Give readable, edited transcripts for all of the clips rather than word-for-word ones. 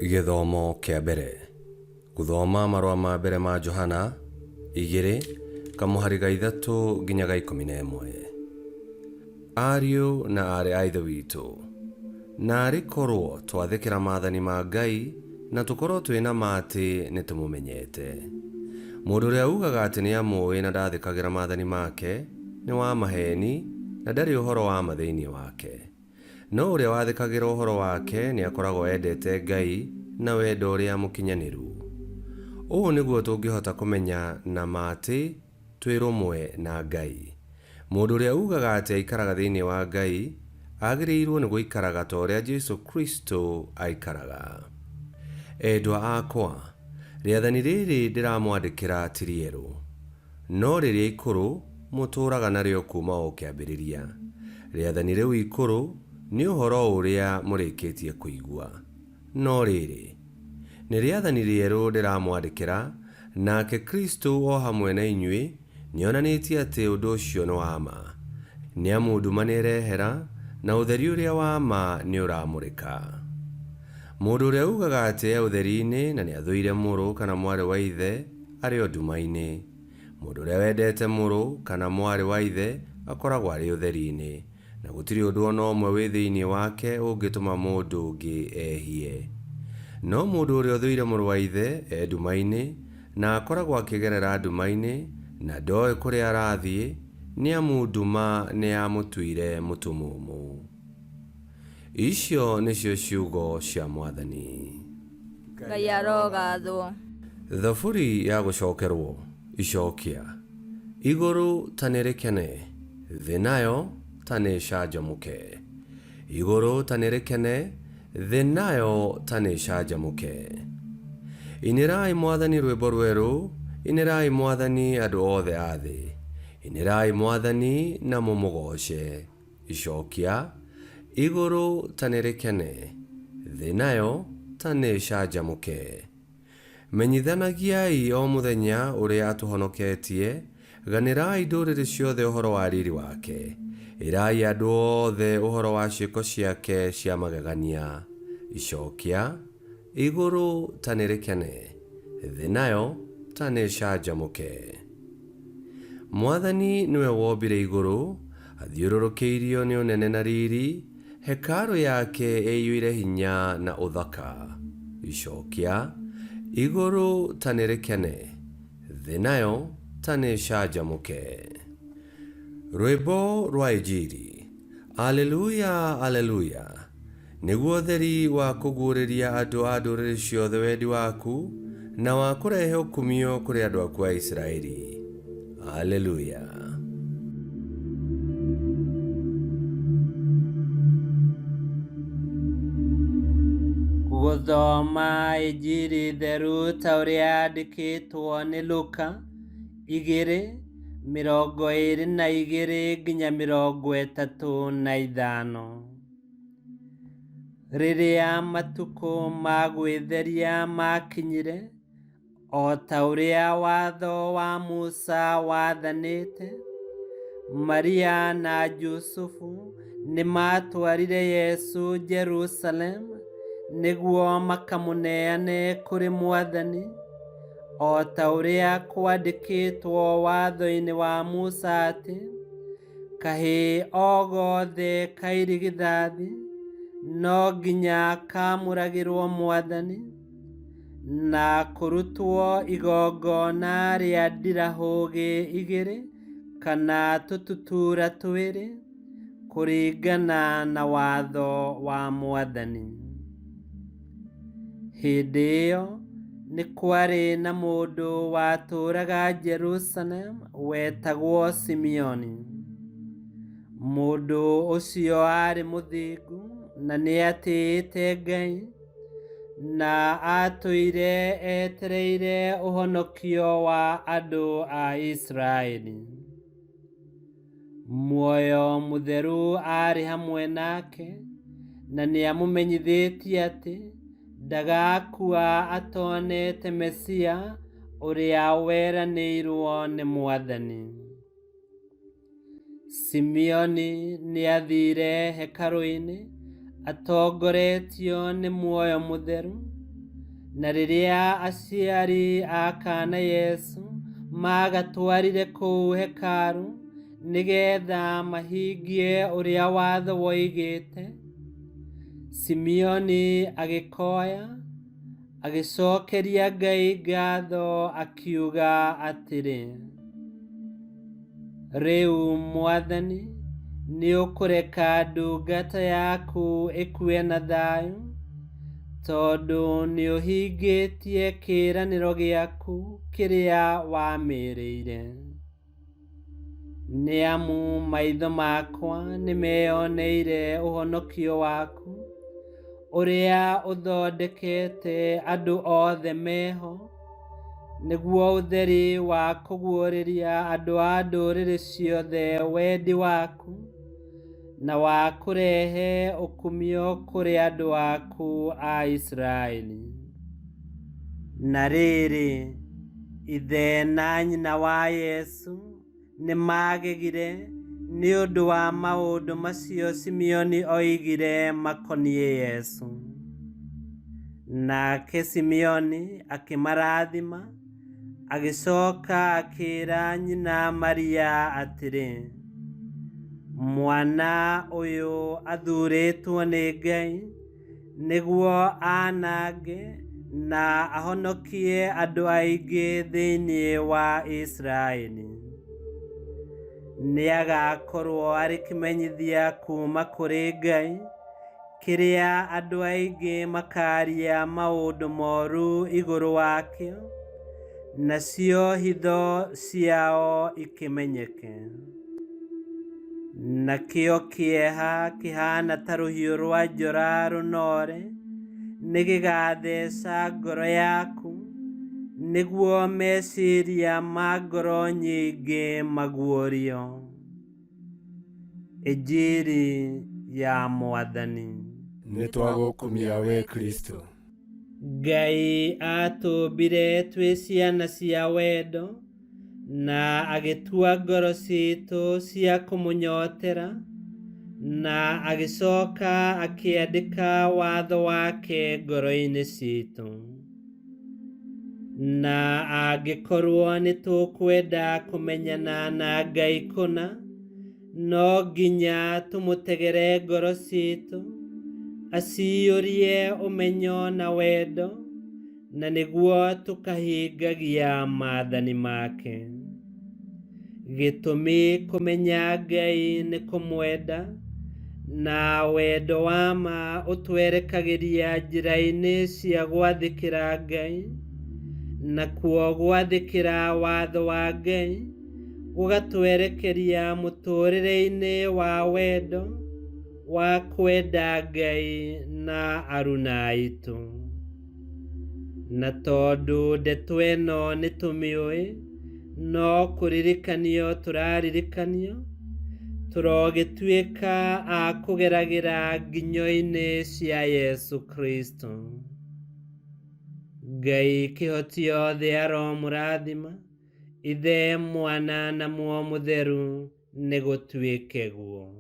Gĩthomo kĩa mbere. Gũthoma marũa ma mbere ma Johana igĩrĩ kamũhari ga ithatũ nginya ga ikũmi na ĩmwe. Ariũ na aarĩ a Ithe witũ, naarĩ korwo twathĩkĩra maathani ma Ngai na tũkorwo twĩ na ma atĩ nĩtũmũmenyete. Mũndũ ũrĩa uugaga atĩ nĩamũũĩ na ndathĩkagĩra maathani make, nĩ wa maheeni na ndarĩ ũhoro wa ma thĩinĩ wake. No ũrĩa wathĩkagĩra ũhoro wake nĩakoragwo endete Ngai na wendo ũrĩa mũkinyanĩru. Ũũ nĩguo tũngĩhota kũmenya na ma atĩ twĩ rũmwe na Ngai. Mũndũ ũrĩa uugaga atĩ aikaraga thĩinĩ wa Ngai, agĩrĩirwo nĩ gũikaraga ta ũrĩa Jesũ Kristũ aikaraga. Endwa akwa, rĩathani rĩrĩ ndĩramwandĩkĩra ti rĩerũ, no rĩrĩa ikũrũ mũtũũraga narĩo kuuma o kĩambĩrĩria. Rĩathani rĩu ikũrũ nĩ ũhoro ũrĩa mũrĩkĩtie kũigua. No rĩrĩ, nĩ rĩathani rĩerũ ndĩramwandĩkĩra, nake Kristũ o hamwe na inyuĩ nĩonanĩtie atĩ ũndũ ũcio nĩ wa ma. Nĩ amu nduma nĩĩrehera, na ũtheri ũrĩa wa ma nĩũramũrĩka. Mũndũ ũrĩa uugaga atĩ e ũtheri-inĩ na nĩathũire mũrũ kana mwarĩ wa ithe, arĩ o nduma-inĩ. Mũndũ ũrĩa wendete mũrũ kana mwarĩ wa ithe akoragwo arĩ ũtheri-inĩ, na gũtirĩ ũndũ o na ũmwe wĩ thĩinĩ wake ũngĩtũma mũndũ ũngĩ ehie. No mũndũ ũrĩa ũthũire mũrũ wa ithe e nduma-inĩ, na akoragwo akĩgerera nduma-inĩ, na ndoĩ kũrĩa arathiĩ, nĩ amu nduma nĩyamũtuire mũtumumu. Icio nĩcio ciugo cia Mwathani. Ngai arogathwo. Thaburi ya gũcokerwo, Icokia. Igũrũ ta nĩrĩkene, thĩ nayo ta nĩĩcanjamũke! Igũrũ ta nĩrĩkene, thĩ nayo ta nĩĩcanjamũke! Inĩrai Mwathani rwĩmbo rwerũ, inĩrai Mwathani andũ othe a thĩ. Inĩrai Mwathani na mũmũgooce. Icokia, Igũrũ ta nĩrĩkene, thĩ nayo ta nĩĩcanjamũke! Menyithanagiai o mũthenya ũrĩa atũhonoketie, ganĩrai ndũrĩrĩ ciothe ũhoro wa riri wake. Ĩrai andũ othe ũhoro wa ciĩko ciake cia magegania. Icokia, Igũrũ ta nĩrĩkene, thĩ nayo ta nĩĩcanjamũke. Mwathani nĩwe wombire igũrũ, athiũrũrũkĩirio nĩ ũnene na riri, Hekarũ yake ĩiyũire hinya na ũthaka. Icokia, Igũrũ ta nĩrĩkene, thĩ nayo ta nĩĩcanjamũke. Rwĩmbo rwa Injiri. Aleluya, Aleluya! Nĩguo ũtheri wa kũguũrĩria andũ a ndũrĩrĩ ciothe wendi waku, na wa kũrehe ũkumio kũrĩ andũ aku a Isiraeli. Aleluya. Gũthoma Injiri theru ta ũrĩa yandĩkĩtwo nĩ Luka 2:22 nginya 35. Rĩrĩa matukũ ma gwĩtheria maakinyire, o ta ũrĩa watho wa Musa waathanĩte, Maria na Jusufu nĩmatwarire Yesu Jerusalemu nĩguo makamũneane kũrĩ Mwathani, o ta ũrĩa kwandĩkĩtwo watho-inĩ wa Musa atĩ, Kahĩĩ o gothe ka irigithathi no nginya kaamũragĩrwo Mwathani, na kũrutwo igongona rĩa ndirahũgĩ igĩrĩ kana tũtutura twĩrĩ, kũringana na watho wa Mwathani. Hĩndĩ ĩyo nĩ kwarĩ na mũndũ watũũraga Jerusalemu wetagwo Simeoni. Mũndũ ũcio aarĩ mũthingu na nĩatĩĩte Ngai, na aatũire etereire ũhonokio wa andũ a Isiraeli. Muoyo Mũtheru aarĩ hamwe nake, na nĩamũmenyithĩtie atĩ ndagakua atonete Mesia ũrĩa weranĩirwo nĩ Mwathani. Simeoni nĩathiire hekarũ-inĩ atongoretio nĩ Muoyo Mũtheru. Na rĩrĩa aciari a kaana Yesu magatwarire kũu hekarũ nĩgetha mahingie ũrĩa watho woigĩte, Simeoni agĩkoya, agĩcokeria Ngai ngatho akiuga atĩrĩ, Rĩu Mwathani, nĩũkũreka ndungata yaku ĩkue na thayũ, tondũ nĩũhingĩtie kĩĩranĩro gĩaku kĩrĩa wamĩĩrĩire. Nĩ amu maitho makwa nĩmeyoneire ũhonokio waku, ũrĩa ũthondekete andũ othe meho, nĩguo ũtheri wa kũguũrĩria andũ a ndũrĩrĩ ciothe wendi waku, na wa kũrehe ũkumio kũrĩ andũ aku a Isiraeli. Na rĩrĩ, ithe na nyina wa Yesu nĩmagegire nĩ ũndũ wa maũndũ macio Simeoni oigire makoniĩ Yesu. Nake Simeoni akĩmarathima, agĩcoka akĩĩra nyina Maria atĩrĩ, Mwana ũyũ athuurĩtwo nĩ Ngai nĩguo anange na ahonokie andũ aingĩ thĩinĩ wa Isiraeli. Nĩagakorwo arĩ kĩmenyithia kuuma kũrĩ Ngai kĩrĩa andũ aingĩ makaaria maũndũ moru igũrũ wakĩo, nacio hitho ciao ikĩmenyeke. Nakĩo kĩeha kĩhaana ta rũhiũ rwa njora rũnoore nĩgĩgatheeca ngoro yaku, nĩguo meciria ma ngoro nyingĩ maguũrio. Injiri ya Mwathani. Nĩtwagũkumia we Kristo. Ngai aatũmbire twĩ ciana cia wendo na agĩtua ngoro citũ cia kũmũnyotera, na agĩcoka akĩandĩka watho wake ngoro-inĩ citũ. Na angĩkorwo nĩtũkwenda kũmenyana na Ngai kũna, no nginya tũmũtegere ngoro citũ, aciyũrie ũmenyo na wendo, na nĩguo tũkahingagia maathani make. Gĩtũmi kũmenya Ngai nĩ kũmwenda, na wendo wa ma ũtwerekagĩria njĩra-inĩ cia gwathĩkĩra Ngai, nakuo gwathĩkĩra watho wa Ngai gũgatwerekeria mũtũũrĩre-inĩ wa wendo wa kwenda Ngai na aruna aitũ. Na tondũ ndeto ĩno nĩtũmĩũĩ, no kũririkanio tũraririkanio, tũrogĩtuĩka a kũgeragĩra nginyo-inĩ cia Yesu Kristo. Ngai kĩhoti othe aromũrathima, Ithe, Mwana na Muoyo Mũtheru, nĩgũtuĩke guo.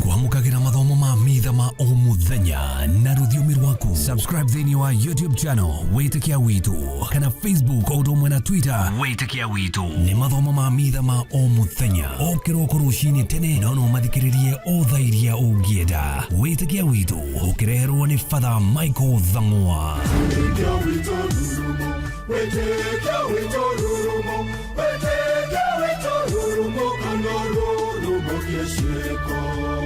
Kwamũkagĩra mathomo ma mitha ma o mũthenya na rũthiomi rwaku. Subscribe thĩinĩ wa YouTube channel Wĩtĩkia Witũ kana Facebook o ũndũ ũmwe na Twitter Wĩtĩkia Witũ. Nĩ mathomo ma mitha ma o mũthenya o kĩroko rũcinĩ tene, no no mathikĩrĩrie o thaa iria ũngĩenda. Wĩtĩkia Witũ ũkĩreherwo nĩ Father Michael Thang'wa. Wĩtĩkia witũ rurumo, wĩtĩkia witũ rurumo, wĩtĩkia witũ rurumo, kana rurumo kĩciĩko.